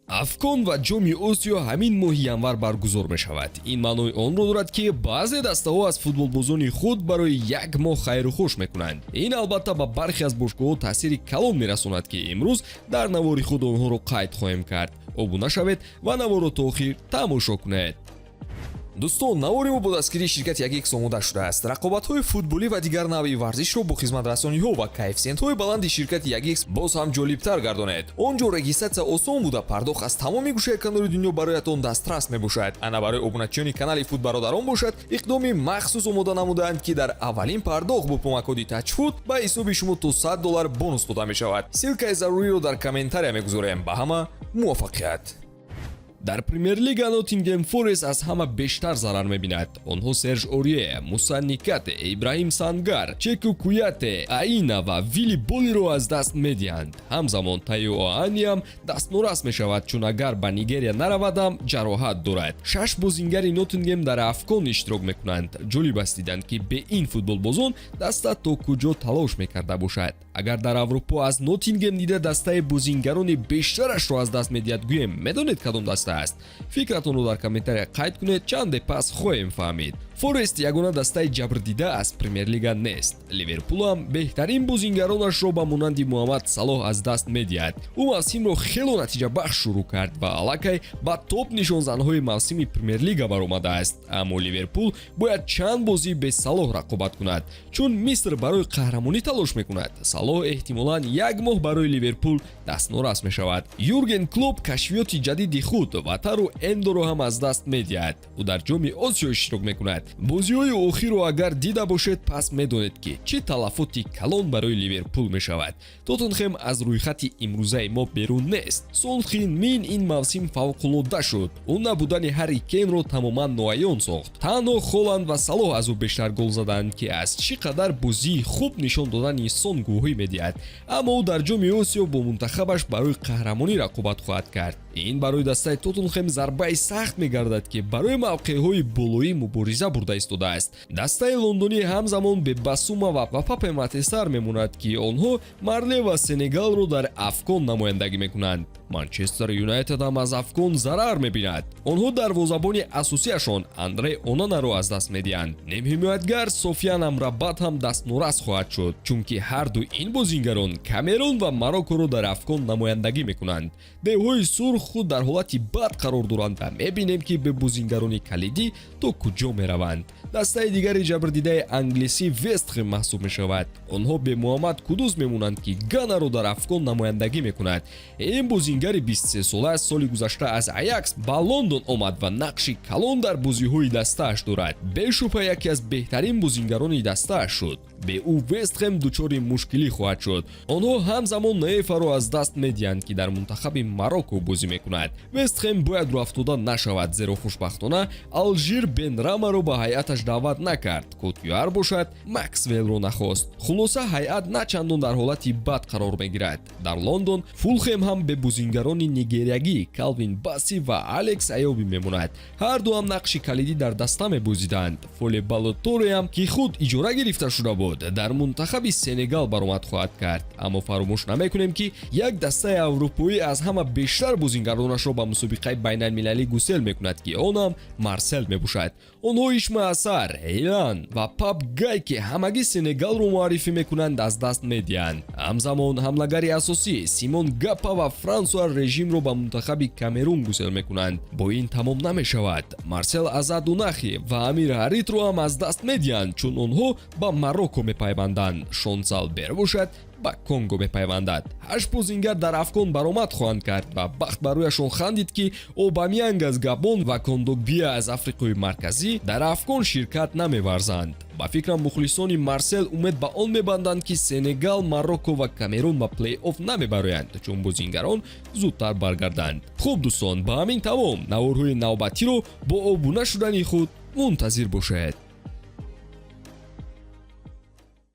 Афкон ва Ҷоми Осиё ҳамин моҳи январ баргузор мешавад. Ин маънои онро дорад, ки баъзе дастаҳо аз футболбозони худ барои як моҳ хайру хуш мекунанд. Ин албатта ба бархе аз бошгоҳҳо таъсири калон мерасонад, ки имрӯз дар навори худ онҳоро қайд хоҳем кард. Обуна шавед ва наворро то охир тамошо кунед. Дӯстон, навори мо бо дастгирии ширкати 1X омода шудааст. Рақобатҳои футболӣ ва дигар навъи варзишро бо хизматрасониҳо ва коэффисиентҳои баланди ширкати 1X боз ҳам ҷолибтар гардонед. Он ҷо регистрация осон буда, пардохт аз тамоми гӯшаи канори дунё бароятон дастрас мебошад. Ана барои обуначиёни канали Футбародарон бошад, иқдоми махсус омода намудаанд, ки дар аввалин пардохт бо промокоди Тачфут ба ҳисоби шумо то 100 доллар бонус дода мешавад. Ссылкаи заруриро дар комментария мегузорем. Ба ҳама муваффақият! Дар Премер-лига Ноттингем Форест аз ҳама бештар зарар мебинад. Онҳо Серж Орье, Муса Никате, Ибраҳим Сангар, Чеку Куяте, Аина ва Вилли Болиро аз даст медиҳанд. Ҳамзамон Тайо Оаниам дастнорас мешавад, чун агар ба Нигерия наравадам, ҷароҳат дорад. Шаш бозингари Ноттингем дар Афкон иштирок мекунанд. Ҷолиб аст дидан, ки бе ин футболбозон даста то куҷо талош мекарда бошад. Агар дар Аврупо аз Ноттингем дида дастаи бозингарони бештарашро аз даст медиҳад гӯем, медонед, кадом даста аст? Фикратонро дар комментария қайд кунед, чанде пас хоҳем фаҳмид. Форест ягона дастаи ҷабрдида аз Премер-лига нест. Ливерпулам беҳтарин бозингаронашро ба монанди Муҳаммад Салоҳ аз даст медиҳад. Ӯ мавсимро хело натиҷабахш шурӯъ кард ва аллакай ба топ нишонзанҳои мавсими Премер-лига баромадааст, аммо Ливерпул бояд чанд бозӣ бе Салоҳ рақобат кунад, чун Миср барои қаҳрамонӣ талош мекунад. Салоҳ эҳтимолан як моҳ барои Ливерпул дастнорас мешавад. Юрген Клоп кашфиёти ҷадиди худ Ватару Эндоро ҳам аз даст медиҳад. Ӯ дар Ҷоми Осиё иштирок мекунад. Бозиҳои охирро агар дида бошед, пас медонед, ки чӣ талафоти калон барои Ливерпул мешавад. Тоттенхем аз рӯйхати имрӯзаи мо берун нест. Сон Хин Мин ин мавсим фавқулода шуд. Ӯ набудани Ҳарри Кейнро тамоман ноаён сохт. Танҳо Холанд ва Салоҳ аз ӯ бештар гол заданд, ки аз чӣ қадар бозии хуб нишон додани Сон гувоҳӣ медиҳад. Аммо ӯ дар Ҷоми Осиё бо мунтахабаш барои қаҳрамонӣ рақобат хоҳад кард. Ин барои дастаи Тоттенхем зарбаи сахт мегардад, ки барои мавқеъҳои болоӣ мубориза бурда истодааст. Дастаи лондонӣ ҳамзамон бе Басума ва Папе Матесар мемонад, ки онҳо Марли ва Сенегалро дар Афкон намояндагӣ мекунанд. Манчестер Юнайтед ҳам аз Афкон зарар мебинад. Онҳо дарвозабони асосиашон Андре Онанаро аз даст медиҳанд. Нимҳимоятгар Софиян Амрабат ҳам дастнорас хоҳад шуд, чунки ҳарду ин бозингарон Камерун ва Мароккоро дар Афкон намояндагӣ мекунанд. Девҳои сурх худ дар ҳолати бад қарор доранд ва мебинем, ки бе бозингарони калидӣ то куҷо мераванд. Дастаи дигари ҷабрдидаи англисӣ Вестхем маҳсуб мешавад. Онҳо бе Муҳаммад Кудус мемонанд, ки Ганаро дар Афкон намояндагӣ мекунад. Ин бозингари 23-сола соли гузашта аз Аякс ба Лондон омад ва нақши калон дар бозиҳои дастааш дорад. Бешубҳа, яке аз беҳтарин бозингарони дастааш шуд. Бе ӯ Вестхем дучори мушкилӣ хоҳад шуд. Онҳо ҳамзамон Наефаро аз даст медиҳанд, ки дар мунтахаби Марокко бозӣ мекунад. Вестхем бояд рӯафтода нашавад, зеро хушбахтона Алжир Бенрамаро ба ҳайаташ даъват накард. Котюар бошад, Максвеллро нахост. Хулоса, ҳайат на чандон дар ҳолати бад қарор мегирад. Дар Лондон Фулхем ҳам бе бозингарони нигериягӣ Калвин Басси ва Алекс Айоби мемонад. Ҳарду ҳам нақши калидӣ дар даста мебозиданд. Фоле Балотореам, ки худ иҷора гирифта шуда буд, дар мунтахаби Сенегал баромад хоҳад кард. Аммо фаромӯш намекунем, ки як дастаи аврупоӣ аз ҳама бештар бозингаронашро ба мусобиқаи байналмилалӣ гусел мекунад, ки он ҳам Марсел мебошад. Онҳо Ишма Асар, Ҳилан ва Пап Гай, ки ҳамагӣ Сенегалро муаррифӣ мекунанд, аз даст медиҳанд. Ҳамзамон ҳамлагари асосӣ Симон Гапа ва Франсуа Режимро ба мунтахаби Камерун гусел мекунанд. Бо ин тамом намешавад. Марсел Азад Унахи ва Амир Ҳаритро ҳам аз даст медиҳанд, чун онҳо ба Марокко мепайванданд. Шонсал Бер бошад, ба Конго мепайвандад. Ҳашт бозингар дар Афкон баромад хоҳанд кард ва бахт ба рӯяшон хандид, ки Обамянг аз Габон ва Кондогбия аз Африқои Марказӣ дар Афкон ширкат намеварзанд. Ба фикрам, мухлисони Марсел умед ба он мебанданд, ки Сенегал, Марокко ва Камерун ба плей-офф намебароянд, чун бозингарон зудтар баргарданд. Хуб, дӯстон, ба ҳамин тамом. Наворҳои навбатиро бо обуна шудани худ мунтазир бошед.